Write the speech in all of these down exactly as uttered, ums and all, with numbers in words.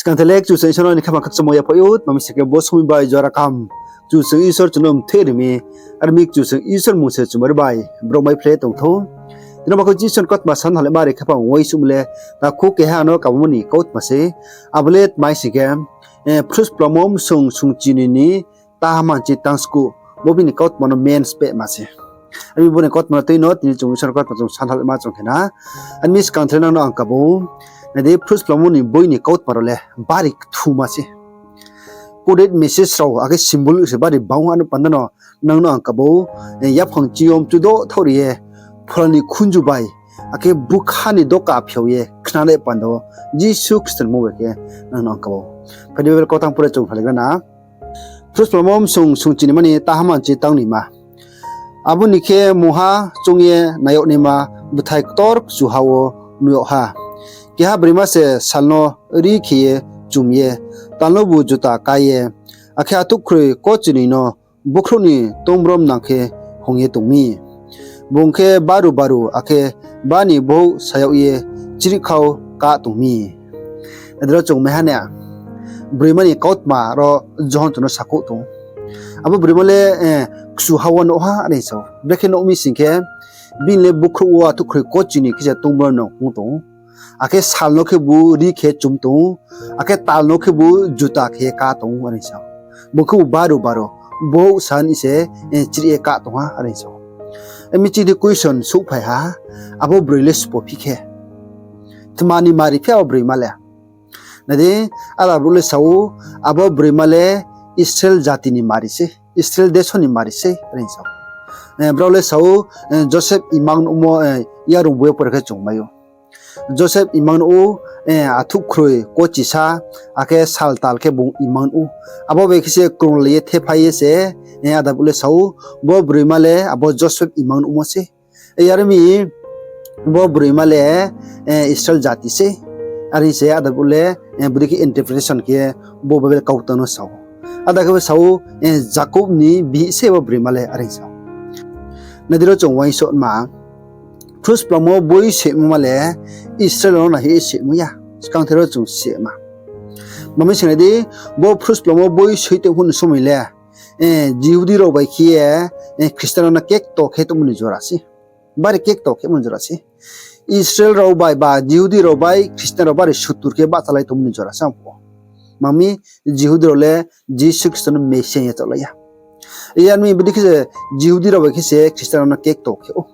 Skang the le Kchusoyang Isor no ni khaphang khakchangmo yaphaih ou, tma mi sing khe bo somoing bai jora kaham Kchusoyang Isor chung no mtheh ri mi, are mi Kchusoyang Isor mmung se chumari bai brouh mai phle tong thou. Tini bo khe Isor ni kautma san halaima ri khaphang uaingsouhmo le, takhu keha no kabamo ni kautma se, abo le tma mi sing khe, eh, Phrusplamo bsung sungchini ni taha manchi tangskuh, bo bini kautma no main spehma se. Are mi bo ni kautma no tui no tini chung Isor ni kautma chung san halaima chung khe na. Are mi skang the le nang no ang kabo, nai di, Phrusplamo ni boi ni kautma rao le bari kthuma se. Coded message rao akhe symbol se bari bang, ano panda no nang no ang kabo, eh, yaphang chiyom chudo thaoh ri ye, phola ni khunju bai, akhe bukha ni doka phiao ye khna le panda wo, Jisu Khristo ni mmung bai khe nang no ang kabo. Phai di, Bible kautang pore chung phai le gra na. Phrusplamo bsung sungchini mani taha manchi tangnima. Abo ni khe mungha choung ye nai yag naima bthai ktor kchuha wo nuh yag ha. Keha broima se sal no ri khe ye chum ye, tal no bu juta ká ye, akhe athuhkhroi kochini no bukhrouh ni tungbrom nang khe hong ye tong mi. Bung khe baru baru akhe bani bouh sa yag ye chrihkhau ká tong mi. Adro chung mai ha na, broima ni kautma ro Johon chung no sakhouh tong. Abo broima le, eh, kchuha wo nuh ha are sa ou. Brekhe nuh mi sing khe, bini le bukhrouh wo athuhkhroi kochini khe se tungbrom nang ong tong ou. Akhe sal no khe bu ri khe chum tong ou, akhe tal no khe bu juta khe ká tong ou are sa ou. Bung khe bu baru baru bouh sa ni se, eh, chrih ye ká tong ha are sa ou. Ami chini question souhphai ha, abo broi le sbo phi khe? Tma ni mari phi abo broima le? Nai di, ada brouh le sa ou, abo broima le Israel jati ni mari se, Israel deso ni mari se are sa ou. Eh, brao le sa ou, eh, Joseph imang nuhmo, eh, yarung boi yo pore khe chung mai ou. Joseph imang nuh ou, eh, athuhkhroi kochisa, akhe sal tal khe bung imang nuh ou. Abo bai khe se krunglai ye thephai ye se, eh, ada brouh le sa ou, bo broima le abo Joseph imang nuhmo se. Eh, are mi, bo broima le, eh, Israel jati se. Are se ada brouh le, eh, bodei khe interpretation khe bo Bible kautang no sa ou. Ada khe bo sa ou, eh, Jakob ni bihih se bo broima le are sa ou. Nai di, ro chung uaingsouhma, Phrusplamo boi soimo ma le Israel no naihoih ye soimo ya. Skang the ro chung sima. Tma mi sing nai di, bo Phrusplamo boi soi tong phuh ni somoi le, eh, Jihudi rao bai khe ye, eh, Khristian rao no kekto khe tongmo ni jora se. Bari kekto khemo ni jora se. Israel rao bai ba Jihudi rao bai Khristian rao bari sutur khe bahchalai tongmo ni jora se ang phuh ou. Tma mi, Jihudi rao le Jisu Khristo no Mesia hing ye yachaohlai ya. Yar mi bodei khe se Jihudi rao bai khe se Khristian rao no kekto khe ou.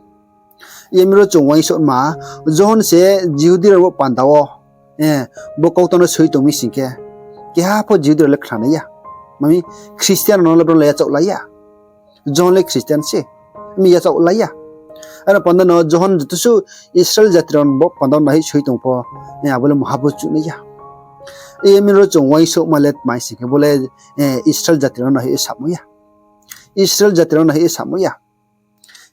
Yar mi ro chung uaingsouhma, Johon se Jihudi rao bo panda wo, eh, bo kautang no soi tong mi sing khe, keha pho Jihudi rao le khnanai ya. Tma mi, Khristian rao no le bro le yachaohlai ya. Johon le Khristian se, mi yachaohlai ya. Aro panda no Johon joto suh Israel jati rao bo panda no naihoih soi tong pho, eh, abo le mungha pho chuhnai ya. Yar mi ro chung uaingsouhma le tma mi sing khe bo le, eh, Israel jati rao no naihoih samo ya. Israel jati rao no naihoih samo ya.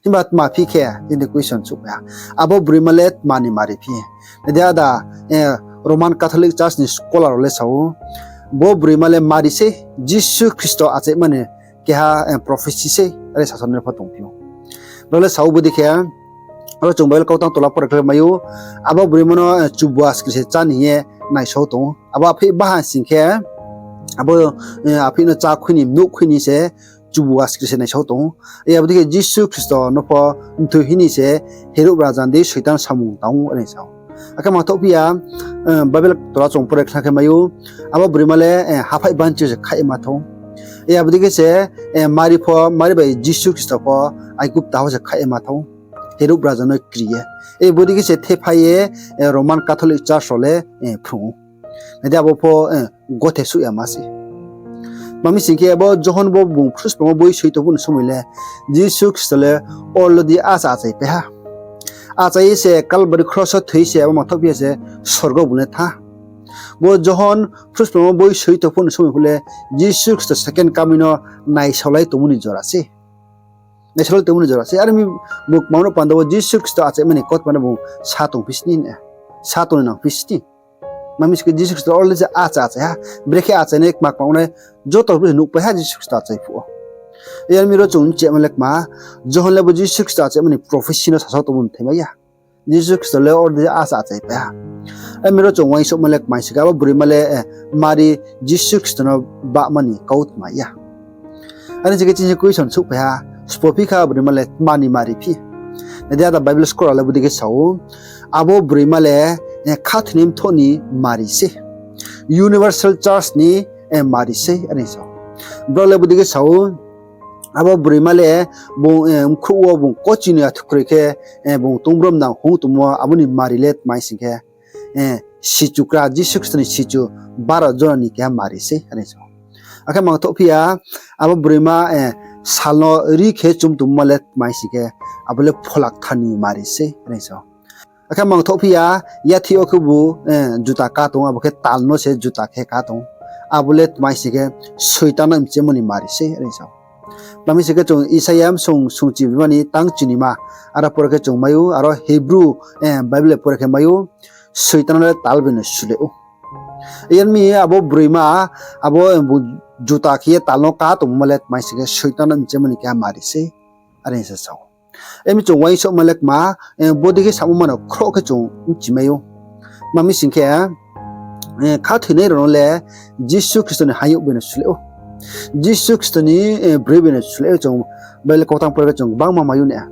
Himba tma phi khe, tini question souhphai ha. Abo broima le tma ni mari phi? Nai di ada, eh, Roman Catholic Church ni scholar rao le sa ou, bo broima le mari se, Jisu Khristo achaima ni keha, eh, prophecy se, are sasaoh ni pho tongphi ou. Brao le sa ou bodei khe, aro chung Bible kautang tola pore khe mai ou, abo broima no, eh, chubu askri se chá ni hing ye naisao tong ou. Abo apheih baha sing khe, abo, eh, apheih no chá khui ni, nuh khui ni se, chubu askri se naisao tong ou. Abo dei khe Jisu Khristo no pho mthoi hing ni se Herod raja ni dei Soitan samung tang ou are sa ou. Akhe mangthoh phi ya, eh, Bible tola chung pore khna khe mai ou, abo broima le, eh, haphaih banchi se khaih ye ma thou. Abo dei khe se, eh, Mari pho, Mari bai Jisu Khristo pho Aigupta wo se khaih ye ma thou. Herod raja no kri ye. Bodei khe se thephai ye, eh, Roman Catholic Church rao le, eh, phrung ou. Nai di abo pho, eh, gothe suh yama se. Tma mi sing khe abo Johon bo bung Phrusplamo boi soi tong phuh ni somoi le, Jisu Khristo le already acha achaipai ha. Achai ye se Kalbari kros wo thoi se abo mangthoh phi ya se sorgo bung le thanng ha. Bo Johon Phrusplamo boi soi tong phuh ni somoi phuh le, Jisu Khristo second coming no naisaolai tongmo ni jora se. Naisaolai tongmo ni jora se. Are mi bung kmang no panda wo Jisu Khristo achaima ni kautma no bung sa tong phi sini, sa tong ni nang phi sini. Tma mi sing khe Jisu Khristo already se acha achai ha. Brekhe achainai kma kma ongnai joto brouh se nuhpai ha Jisu Khristo achai phuh ou. Yar mi ro chung mchema le kma, Johon le bo Jisu Khristo achaima ni prophecy no sasao tongmo ni thaimai ya. Jisu Khristo le already acha achaipai ha. Ami ro chung uaingsouhma le kmai sing khe, abo broima le Mari Jisu Khristo no bahma ni kautma ya. Are sing khe chini question souhphai ha, sbo phi kha abo broima le tma ni Mari phi? Nai di, ada Bible scholar le bodei khe sa ou, abo broima le khathoinai mthoh ni Mari sei, Universal Church ni Mari sei, are sa ou. Brao le bodei khe sa ou, abo broima le bung mkhrouh wo bung koching ni athukroi khe, bung tongbromnang hung tongmo abo ni Mari le tma sing khe, sichu kra, Jisu Khristo ni sichu baro jora ni keha Mari sei, are sa ou. Akhe mangthoh phi ya, abo broima sal no ri khe chum tongmo le tma sing khe, abo le Phola Kthar ni Mari sei, are sa ou. Akhe mangthoh phi ya, yathih yo khebu juta ká tong, abo khe tal no se juta khe ká tong. Abo le tma sing khe, Soitan no mchemo ni Mari sei, are sa ou. Tma mi sing khe chung Isaia bsung sungchi bima ni tang chinima, aro pore khe chung mai ou, aro Hebrew Bible pore khe mai ou, Soitan no le tal bai no sule ou. Yar mi abo broima, abo juta khe ye tal no ká tongmo le tma sing khe, Soitan no mchemo ni keha Mari sei, are sa ou. Ami chung uaingsouhma le kma, bodei khe samo mano khroh khe chung bchimai ou. Tma mi sing khe, khathoinai rao no le Jisu Khristo ni hayouh bai no sule ou. Jisu Khristo ni broi bai no sule ou. Chung Bible kautang pore khe chung gbangma mai ou na.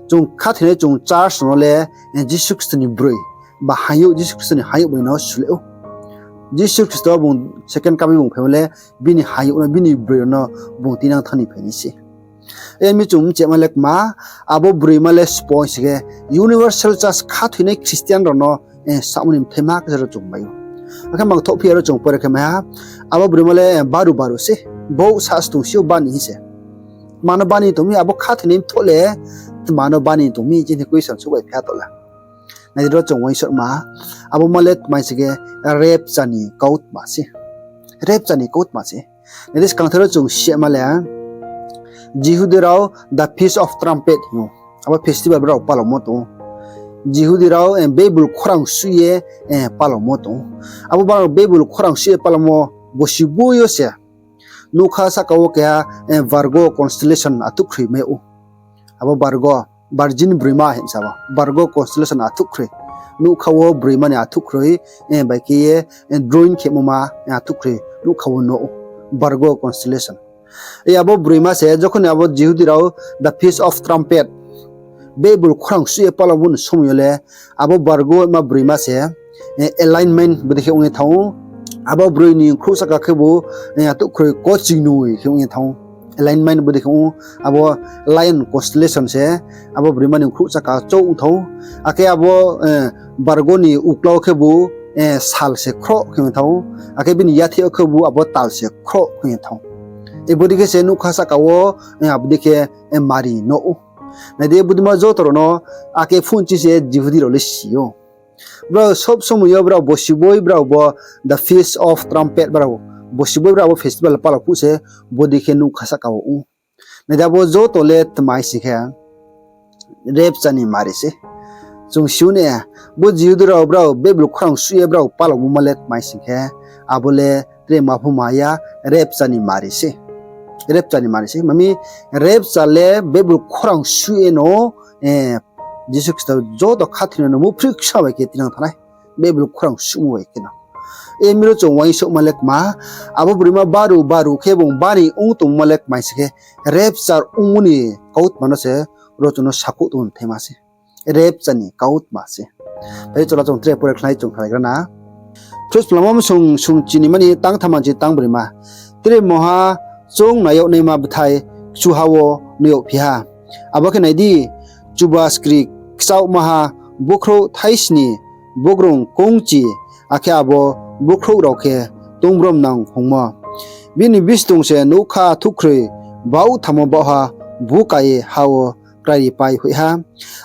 Chung khathoinai chung church rao no le Jisu Khristo ni broi ba hayouh, Jisu Khristo ni hayouh bai no sule ou. Jisu Khristo bung second coming bung phaimo le bini hayouh no, bini broi rao no bung tinang thanng ni phai nai se. Ami chung mchema le kma, abo broima le sbo sing khe Universal Church khathoinai Christian rao no samo ni mthaima khe ro chung mai ou. Akhe mangthoh phi ya ro chung pore khe mai ha, abo broima le baru baru se, bouh sa se tong si ou bani hing se. Tma no bani tong mi, abo khathoinai mthoh le tma no bani tong mi chini question souhphai phi ha to le. Nai di ro chung uaingsouhma, abo ma le tma sing khe, rapture ni kautma se. Rapture ni kautma se. Nai di, skangther wo chung sima le, Jihudi rao the Feast of Trumpet hing ou. Abo festival brao palaomo tong ou. Jihudi rao Baibel khorang suh ye palaomo tong ou. Abo brao Baibel khorang suh ye palaomo bosi boi yo se nougkha sahka wo keha Virgo constellation athuhkhroi mai ou. Abo Virgo, virgin broima hing sa ou, Virgo constellation athuhkhroi. Nougkha wo broima ni athuhkhroi bai khe ye drawing khemo ma athuhkhroi nougkha wo no ou, Virgo constellation. Abo broima se jokhon ni abo Jihudi rao the Feast of Trumpet, Baibel khorang suh ye palaomo ni somoi yo le, abo Virgo ma broima se alignment bodei khe ong ye thanng ou. Abo broi ni khrouh sahka khebu athuhkhroi koching noi khe ong ye thanng ou. Alignment bodei khe ong ou, abo lion constellation se, abo broima ni khrouh sahka chouh ong thanng ou. Akhe abo Virgo ni uklau khebu sal se khroh khe ong ye thanng ou. Akhe bini yathih yo khebu abo tal se khroh khe ong ye thanng ou. Bodei khe se nougkha sahka wo abo dei khe Mari no ou. Nai di, bodei ma joto rao no akhe phunchi se Jihudi rao le si ou. Brao sob somoi yo brao bosi boi brao bo the Feast of Trumpet brao bosi boi brao bo festival palao phuh se bodei khe nougkha sahka wo ou. Nai di, abo joto le tma sing khe, rapture ni Mari se. Chung si ou ne, bo Jihudi rao brao Baibel khorang suh ye brao palaomo ma le tma sing khe, abo le tre ma pho ma ya, rapture ni Mari se. Rapture ni Mari se. Tma mi, rapture le Baibel khorang suh ye no Jisu Khristo joto khathoinai no muphri ksa bai khe tinang thanng nai. Baibel khorang suhmo bai khe no. Ami ro chung uaingsouhma le kma, abo broima baru baru khe bung bani ong tongmo le kmai sing khe, rapture ongmo ni kautma no se ro chung no sakhouh tong mthaima se. Rapture ni kautma se. Phai chla chung tre pore khnai chung khlaigra na. Phrusphlangma bsung sung chinima ni tang thamma chi tang broima. Tre mungha choung nai yag naima bthai kchuha wo nuh yagphi ha. Abo khe nai di, chuba skri kchaohmaha bukhrouh thaisni, bugrung kongchi, akhe abo bukhrouh rao khe tongbromnang hungmo. Bini bistong se nougkha thuhkhroi baohthamo baohha buka ye ha wo krairipai hoih ha.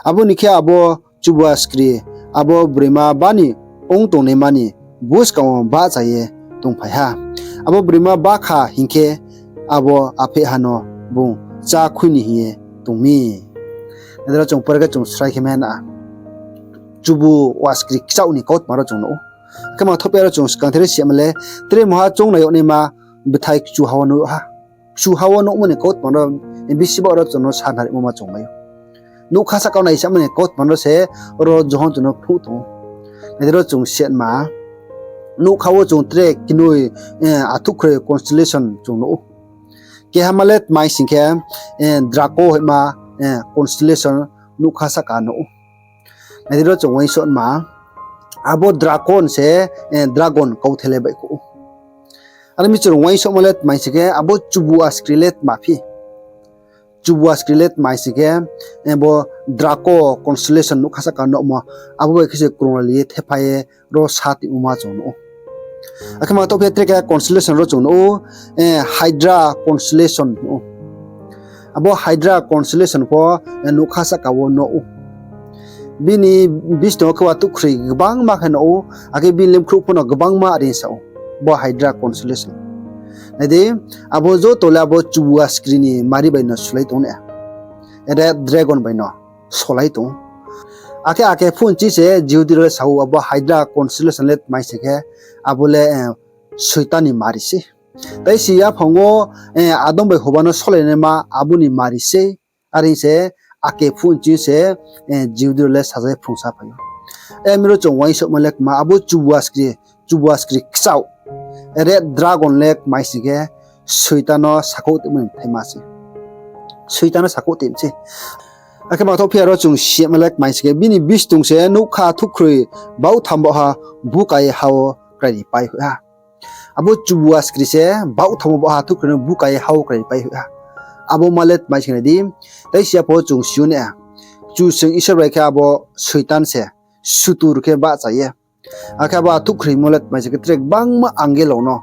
Abo ni khe abo chuba skri, abo broima bani ong tongnaima ni buskang wo bahcha ye tongphai ha. Abo broima bakha hing khe, abo aphehha no bung chá khui ni hing ye tong mi. Nai di ro chung pore khe chung srai khe mai na. Chubu wa skri kchaoh ni kautma ro chung nuh ou. Khe ma thohphi aro chung skangther sima le, tre mungha choung nai yag naima bthai kchuha wo nuh ha. Kchuha wo nuhmo ni kautma ro bisi baoh ro chung no sanarimo ma chung mai ou. Nougkha sahka wo naisamo ni kautma ro se ro Johon chung no phnuh tong ou. Nai di ro chung siatma, nougkha wo chung tre knoi, eh, athuhkhroi constellation chung nuh ou. Keha ma le tma hing sing khe, eh, Draco hoihma, eh, constellation nougkha sahka nuh ou. Nai di ro chung uaingsouhma, abo Draco se, eh, dragon kauthai le baihkhouh ou. Are mi chung uaingsouhma le tma hing sing khe, abo chubu askri le tma phi. Chubu askri le tma hing sing khe, eh, bo Draco constellation nougkha sahka nuhmo, abo bai khe se krunglai ye thepha ye ro sa tongmo ma chung nuh ou. Akhe ma toh phi tre keha constellation ro chung nuh ou, eh, Hydra constellation nuh ou. Abo Hydra constellation pho, eh, nougkha sahka wo nuh ou. Bini bistongo khe athuhkhroi gbangma khe nuh ou, akhe bini lemkhruh pho no gbangma are sa ou. Bo Hydra constellation. Nai di, abo joto le abo chubu askri ni mari bai no solai tong ne. Red dragon bai no solai tong ou. Akhe, akhe phunchi se Jihudi rao le sa ou, abo Hydra constellation le tma hing sing khe, abo le, eh, Soitan ni mari sei. Tai si yaphang wo, eh, Adam bai Hoba no solainaima abo ni mari sei. Are se, akhe phunchi se, eh, Jihudi rao le saja ye phrungsa phai ou. Are mi ro chung uaingsouhma le kma, abo chubu askri, chubu askri kchaoh, red dragon le kma hing sing khe, Soitan no sakhouh tongmo ni bthaima se. Soitan no sakhouh tongmo se. Akhe ma thoh phi aro chung siatma le kma hing sing khe, bini bistong se nougkha athuhkhroi baohtham baohha buka ye ha wo krairi pai hoih ha. Abo chubu askri se baohtham wo baohha athuhkhroi no buka ye ha wo krairi pai hoih ha. Abo ma le tma hing sing khe nai di, tai si ya pho chung si ou ne, Kchusoyang Isor bai khe abo Soitan se sutur khe bahcha ye. Akhe abo athuhkhroimo le tma hing sing khe tre gbangma angel rao no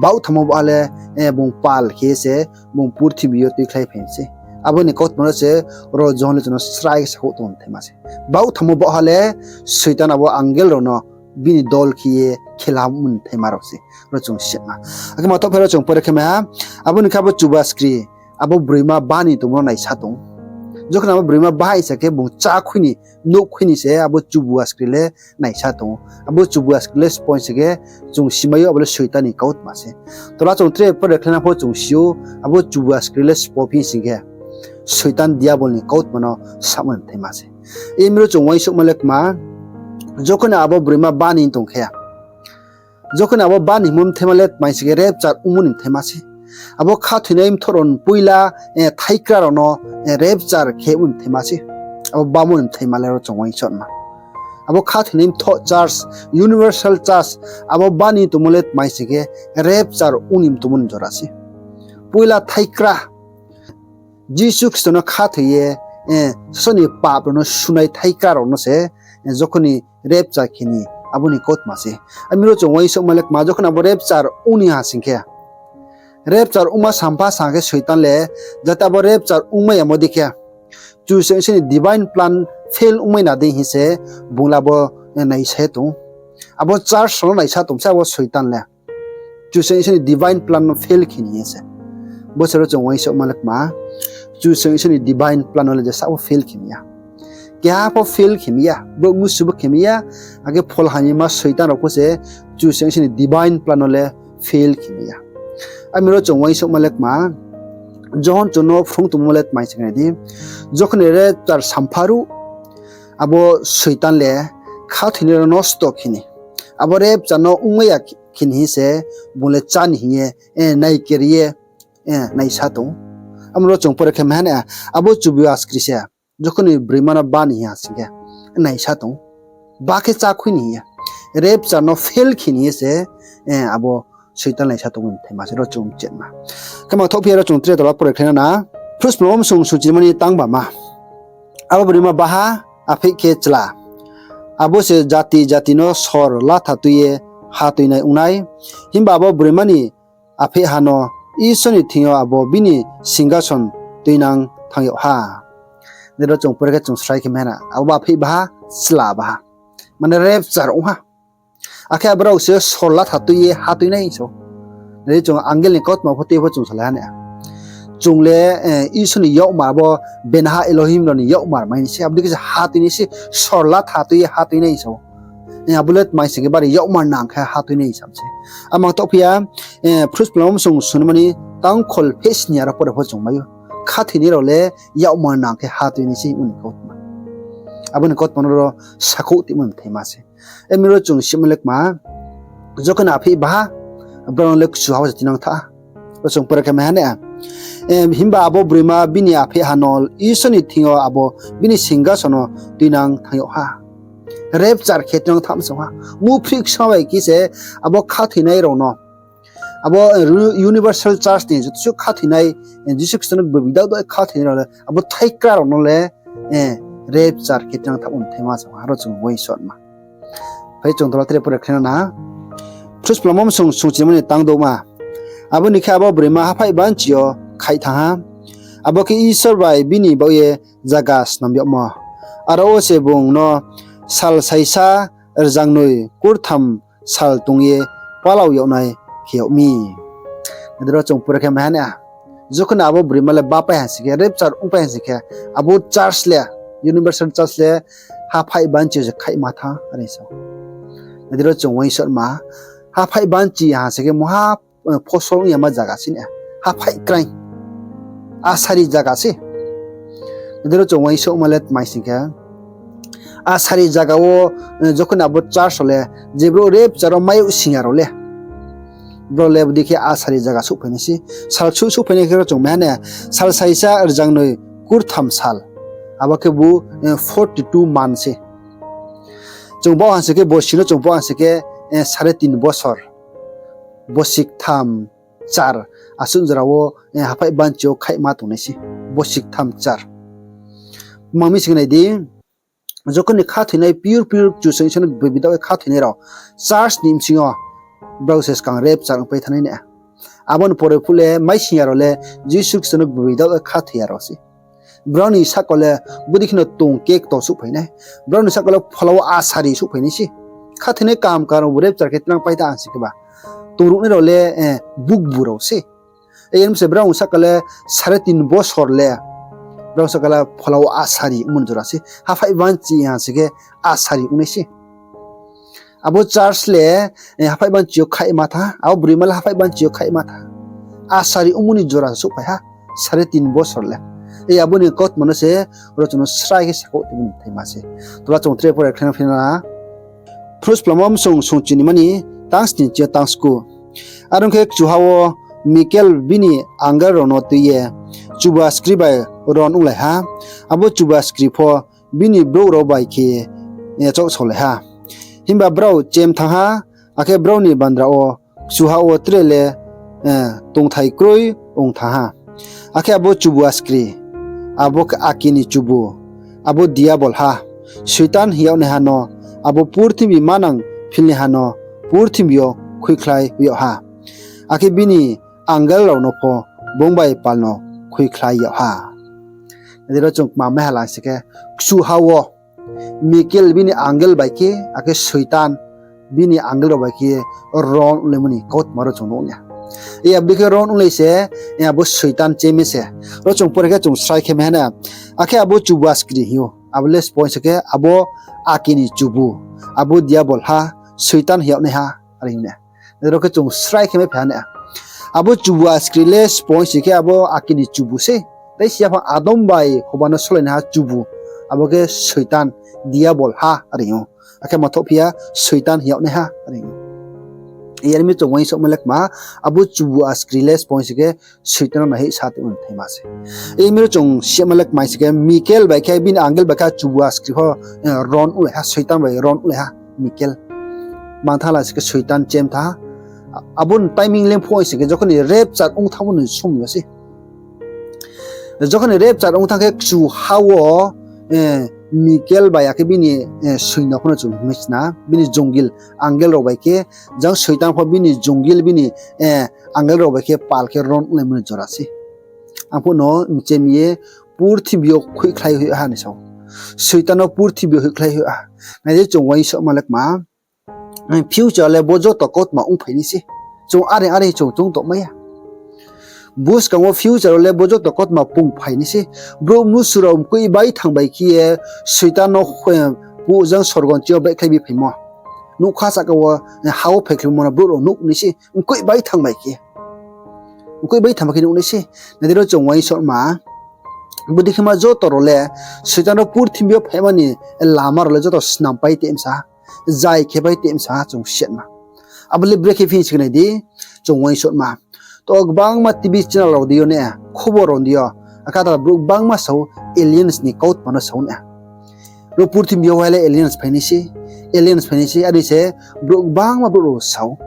baohtham wo baohha le, eh, bung pal khe se, bung purthimbi yo tuikhlai phai se. Abo ni kautma no se ro Johon le chung no srai khe sakhouh tong bthaima se. Baohtham wo baohha le Soitan abo angel rao no bini dol khe ye khelamo ni bthaima rao se. Ro chung siatma. Akhe ma thoh phi aro chung pore khe mai ha, abo ni khe abo chubu askri, abo broima bani tongmo no naisa tong ou. Jokhon abo broima ba hing sa khe bung chá khui ni, nuh khui ni se abo chubu askri le naisa tong ou. Abo chubu askri le sbo hing sing khe chung simai ou abo le Soitan ni kautma se. Tola chung tre pore khlaina pho chung si ou, abo chubu askri le sbo phi hing sing khe Soitan Diabol ni kautma no samo ni bthaima se. Are mi ro chung uaingsouhma le kma, jokhon abo broima bani tong khe, jokhon abo bani hingmo bthaima le tma hing sing khe rapture ongmo ni bthaima se. Abo khathoinai mthoh rao ni poila, eh, thaikra rao no, eh, rapture khe ongmo ni bthaima se. Abo bamo ni bthaima le ro chung uaingsouhma. Abo khathoinai mthoh church, universal church, abo bani tongmo le tma hing sing khe rapture ong ni tongmo ni jora se. Poila thaikra, Jisu Khristo no khathoi ye, eh, sasao ni pap rao no sunai thaikra rao no se, eh, jokhon ni rapture khe ni abo ni kautma se. Are mi ro chung uaingsouhma le kma, jokhon abo rapture ong ni ha sing khe, rapture ongma sampha sa khe Soitan le, jate abo rapture ongmai yamo dei khe, Kchusoyang Isor ni divine plan fail ongmai na dei hing se bung le abo, eh, naisa tong ou. Abo church rao no naisa tong se abo Soitan le. Kchusoyang Isor ni divine plan no fail khe ni ye se. Bo se ro chung uaingsouhma le kma, Kchusoyang Isor ni divine plan no le jesa bo fail khe mi ya. Keha pho fail khe mi ya, brouh mnusu bo khe mi ya, akhe pholha ni ma Soitan rao pho se Kchusoyang Isor ni divine plan no le fail khe mi ya. Are mi ro chung uaingsouhma le kma, Johon chung no phrung tongmo le tma hing sing khe nai di, jokhon ni rapture sampha ruh, abo Soitan le khathoinai rao nosto khe ni, abo rapture no ongmai ya khe ni hing se bung le chá ni hing ye, eh, naiker ye, eh, naisa tong ou. Amo ro chung pore khe mai ha na, abo chubu askri se jokhon ni broima no bani hing ha sing khe naisa tong ou. Ba khe chá khui ni hing ye, rapture no fail khe ni ye se, eh, abo Soitan naisa tongmo ni bthaima se ro chung siatma. Khe ma thoh phi aro chung tre tola pore khlaina na, Phrusmlamo bsong sungchinimani tang bama. Abo broima baha, apheih khe chla. Abo se jati jati no sor latha tui ye ha tuinai ong nai. Himba abo broima ni apheihha no Isor ni thing yo abo bini singkason tuinang thanng yag ha. Nai ro chung pore khe chung srai khe mai ha na, abo apheih baha, chla baha. Mane rapture ong ha. Akhe abo rao se sor latha tui ye ha tuinai hing sa ou. Nai di chung angel ni kautma pho tui pho chung salai ha na. Chung le, eh, Isor ni yakmar abo Benaha Elohim rao ni yakmar mai ni se, abo dei khe se ha tuinai se, sor latha tui ye ha tuinai hing sa ou. Eh, abo le tma hing sing khe bari yakmar nang khe ha tuinai hing sa se. Amang thoh phi ya, eh, Phrusmlamo bsong sungchinimani tang kholphehsni aro pore pho chung mai ou. Khathoinai rao le yakmar nang khe ha tuinai se ong ni kautma. Abo ni kautma no ro sakhouh tongmo mthaima se. Emi ro chung sima le kma, jokhon ni apheih baha, brao no le kchu ha wo se tuinang tha. Ro chung pore khe mai ha ne, himba abo broima bini apheih ha no Isor ni thing yo abo bini singkason no tuinang thanng yag ha. Rapture khe tuinang tha msong ha. Muphri ksa bai khe se abo khathoinai rao no, abo universal church ni joto suh khathoinai, Jisu Khristo no gboibi daoh daoh khathoinai rao le, abo thaikra rao no le, rapture khe tuinang tha mthaima se ha, ro chung uaingsouhma. Phai chung tola tre pore khe na, Phrusplamo msong sungchimani tang douhma. Abo ni khe abo broima haphaih banchi yo khaih thanng ha. Abo khe Isor bai bini baoh ye zaga snam yagmo. Aro wo se bung no sal saisa rjangnoi kurtham sal tong ye palao yag nai khe yag mi. Nai di ro chung pore khe mai ha ne, jokhon abo broima le bapai ha sing khe, rapture ongpai ha sing khe, abo church le, universal church le haphaih banchi yo se khaihma tha are sa. Nai di ro chung uaingsouhma, haphaih banchi ha sing khe mungha phosol ong yama zaga se ne, haphaih kraing, asari zaga se. Nai di ro chung uaingsouhma le tma sing khe, asari zaga wo, jokhon abo church rao le, je brouh rapture wo mai yag sing ya rao le, brao le bodei khe asari zaga souhphai nai se. Sal suh souhphai nai khe ro chung mai ha ne, sal saisa rjangnoi kurtham sal. Abo khe bu, forty two month se. Chung baoh ha sing khe, borsi no chung baoh ha sing khe, sare tin bosor. Borsi ktham char, asuh jora wo, haphaih banchi yo khaihma tongnai se. Borsi ktham char. Tma mi sing nai di, jokhon ni khathoinai pure pure Kchusoyang Isor no gboibi daoh ye khathoinai rao, church ni bsing yo brao se skang rapture ongpai thanng nai ne. Abo ni pore phuh le maising ya rao le Jisu Khristo no gboibi daoh ye khathoi ya rao se. Brao ni sahka le bodei khe no tong khe kto souhphai nai. Brao ni sahka le phola wo asari souhphai nai se. Khathoinai kaham kaham rao bu rapture khe tuinang pai tha ang sing khe ba. Tongruhnai rao le, bukbu rao se. Yar mi se brao sahka le sare tin bosor le, brao sahka le phola wo asari ongmo ni jora se. Haphaih banchi ha sing khe asari ong nai se. Abo church le, haphaih banchi yo khaihma tha, abo broima le haphaih banchi yo khaihma tha. Asari ongmo ni jora souhphai ha, sare tin bosor le. Abo ni kautma no se, ro chung no srai khe sakhouh tongmo mthaima se. Tola chung tre pore khe na phi na, Phrusplamo msong sungchinimani tang sni chi yo tang sku. Are ong khe kchuha wo Mikel bini angel rao no tui ye chubaskri bai ron onglai ha. Abo chubaskri pho bini brouh rao bai khe, yachaoh saolai ha. Himba brao chem thanng ha, akhe brao ni bandra wo kchuha wo tre le, tongthai kroi ong thanng ha. Akhe abo chubaskri, abo khe aki ni chubu, abo Diabol ha, Soitan hing yagnaiha no, abo purthimbi manang philnaiha no purthimbi yo khuikhlai yag ha. Akhe bini angel rao no pho bung bai pal no khuikhlai yag ha. Nai di ro chung kma mai ha lang sing khe, kchuha wo Mikel bini angel bai khe, akhe Soitan bini angel rao bai khe ron onglaimo ni kautma ro chung nuh ya. Abo dei khe ron onglai se, abo Soitan chemi se. Ro chung pore khe chung srai khe mai ha na. Akhe abo chubaskri hing ou, abo le sbo se khe abo aki ni chubu, abo Diabol ha, Soitan hing yagnaiha, are hing na. Ro khe chung srai khe mai phai ha na. Abo chubaskri le sbo se khe abo aki ni chubu se. Tei si yaphang Adam bai hoba no solainaiha chubu, abo khe Soitan, Diabol ha, are hing ou. Akhe mathoh phi ya, Soitan hing yagnaiha, are hing ou. Yar mi chung uaingsouhma le kma, abo chubaskri le sbo se khe Soitan no naihoih sa tongmo mthaima se. Emi ro chung sima le kma sing khe, Mikel bai khe bini angel bai khe chubaskri pho, ron onglai ha, Soitan bai ron onglai ha, Mikel. Mangtha la sing khe Soitan chem tha ha. Abo ni timing le phuh sing khe jokhon ni rapture ong thanngmo ni somoi yo se. Jokhon ni rapture ong thanng khe kchuha wo, Mikel bai akhe bini, soino pho no chung himai sna, bini jongil angel rao bai khe, jang Soitan pho bini jongil bini, angel rao bai khe pal khe ron onglai mani jora se. Arphuh no mchem ye purthimbi yo khuikhlai hoih ha ni sao. Soitan no purthimbi yo khuikhlai hoih ha. Nai di chung uaingsouhma le kma, future le bo joto kautma ongphai nai se. Chung are are chung chung tongmai ya. Buskang wo future le bo joto kautma pungphai nai se. Brouh mnusu rao mkoih bai thang bai khe ye Soitan no, puh jang sorgo ni ching yo baihkhlai bi phaimo. Nougkha sahka wo, ha wo phaikhlaimo no brouh rao nuh nai se. Mkoih bai thang bai khe. Mkoih bai thang bai khe nuh nai se. Nai di ro chung uaingsouhma. Bodei khe ma joto rao le Soitan rao purthimbi yo phaima ni lama rao le joto snampai tei msa ha, zai khepai tei msa ha chung siatma. Abo le brekhe phi hing si khe nai di, chung uaingsouhma. To gbangma T V channel rao di yo ne, khobor rao di yo, akhe ta brouh gbangma sa ou, aliens ni kautma no sa ou ne. Ro purthimbi yo wai le aliens phai nai se, aliens phai nai se, are se brouh gbangma brouh rao sa ou.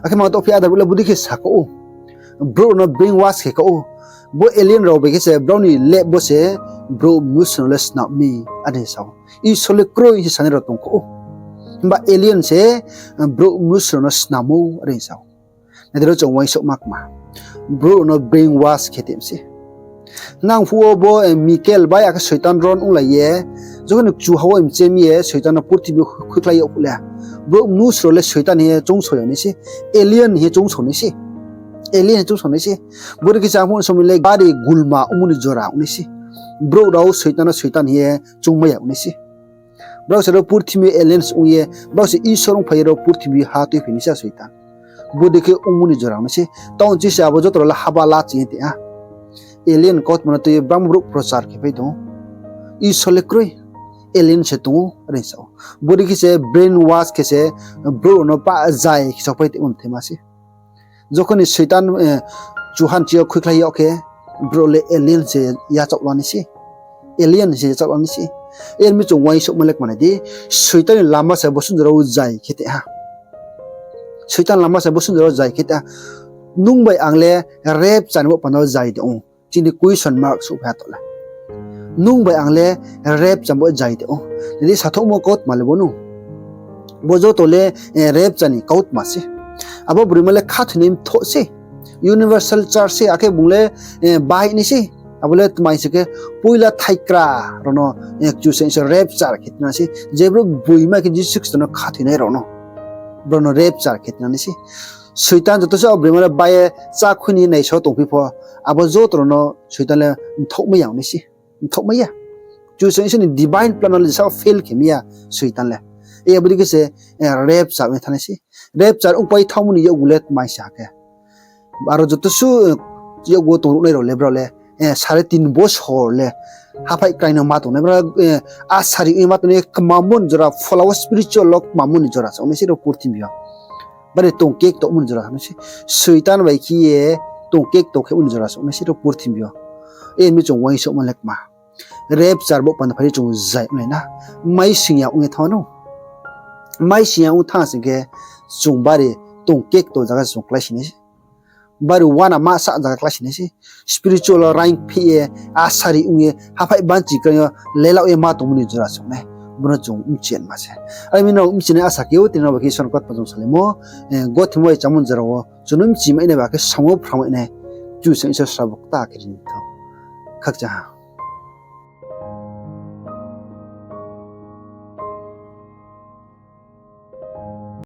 Akhe ma to phi adar brouh le bodei khe sa kha ou. Brouh rao no brainwash khe kha ou. Bo alien rao bai khe se brao ni lab bo se brouh mnusu rao no le snam mi, are sa ou. Isor le kroi hing se sanai rao tong kha ou. Himba alien se brouh mnusu rao no snam ou, are sa ou. Nai di ro chung uaingsouhma kma. Brouh rao no brainwash khe tei mse. Nang phuh wo bo, eh, Michael bai akhe Soitan ron onglai ye, jokhon ni kchuha wo mchem ye Soitan no purthimbi yo khuikhlai yag phuh le, brouh mnusu rao le Soitan hing ye choungsao ya nai se, alien hing ye choungsao nai se. Alien hing ye choungsao nai se. Bodei khe se ang phuh somoi le bari gulma ongmo ni jora ong nai se. Brouh rao Soitan no Soitan hing ye choungmai ya ong nai se. Brao se ro purthimbi aliens ong ye, brao se Isor ongphai ye ro purthimbi ha tuiphai nai se Soitan. Bodei khe ongmo ni jora ong nai se. Taoh chi se abo joto rao le haba la ching ye tei ha. Alien kautma no tui ye bangma brouh prochar khe pai tong ou. Isor le kroi, alien se tong ou, are sa ou. Bodei khe se brainwash khe se brouh rao no pa zai khe saopai tei mthaima se. Jokhon ni Soitan, eh, kchuha ni chi yo khuikhlai yag khe, brouh le alien se yachaoh la nai se. Alien se yachaoh la nai se. Are mi chung uaingsouhma le kma nai di, Soitan ni lama se bo sung jora wo zai khe tei ha. Soitan lama se bo sung jora wo zai khe tei ha. Nung bai ang le rapture ni bo panda wo zai de ong. Chini question mark souhphai ha to le. Nung bai ang le rapture bo zai de ong. Nai di sathouhmo kautma le bo no. Bo joto le, eh, rapture ni kautma se. Abo broima le khathoinai mthoh se. Universal church se, akhe bung le, eh, bai nai se. Abo le tma hing se khe poila thaikra rao no, eh, Kchusoyang se rapture khe tna se. Je brouh gboima khe Jisu Khristo no khathoinai rao no, brao no rapture khe tna nai se. Soitan joto se abo broima le bai ye chá khui ni naisao tongphi pho, abo joto rao no Soitan le mthaohmai ya ong nai se. Mthaohmai ya. Kchusoyang se ni divine plan no le jesa fail khe mai ya Soitan le. E abo dei khe se, eh, rapture ong ye thanng nai se. Rapture ongpai thanngmo ni yakgu le tma hing sa khe, aro joto su, eh, yakgu wo tongruhnai rao le brao le, eh, sare tin bosor le haphaih krai no ma tongnai, brao, eh, asari ong ye ma tongnai, kmamo ni jora, phola wo spiritual wo kmamo ni jora se ong nai se ro purthimbi yo. Bari tongkektomo ni jora se ong nai se. Soitan bai khe ye tongkekto khemo ni jora se ong nai se ro purthimbi yo. E mi chung uaingsouhma le kma. Rapture bo panda phai di chung zai onglai na. Maising ya ong ye thanng no. Maising ya ong thanng sing khe chung bari tongkekto zaga se chung kláisi nai se. Bari uanama sa zaga kláisi nai se. Spiritual wo raing phi ye, asari ong ye, haphaih banchi krai yo lelao ye ma tongmo ni jora se ong nai. Bo no chung bchi ya ma se. Are mi no bchinai asa khe ou, tini no bai khe Isor ni kautma chung salaimo, eh, gothimo bai chámo ni jora wo chung no bchi mai nai ba khe samung wo phrang mai nai. Kchusoyang Isor srabo kta khe ri ni thou. Khakchang ha.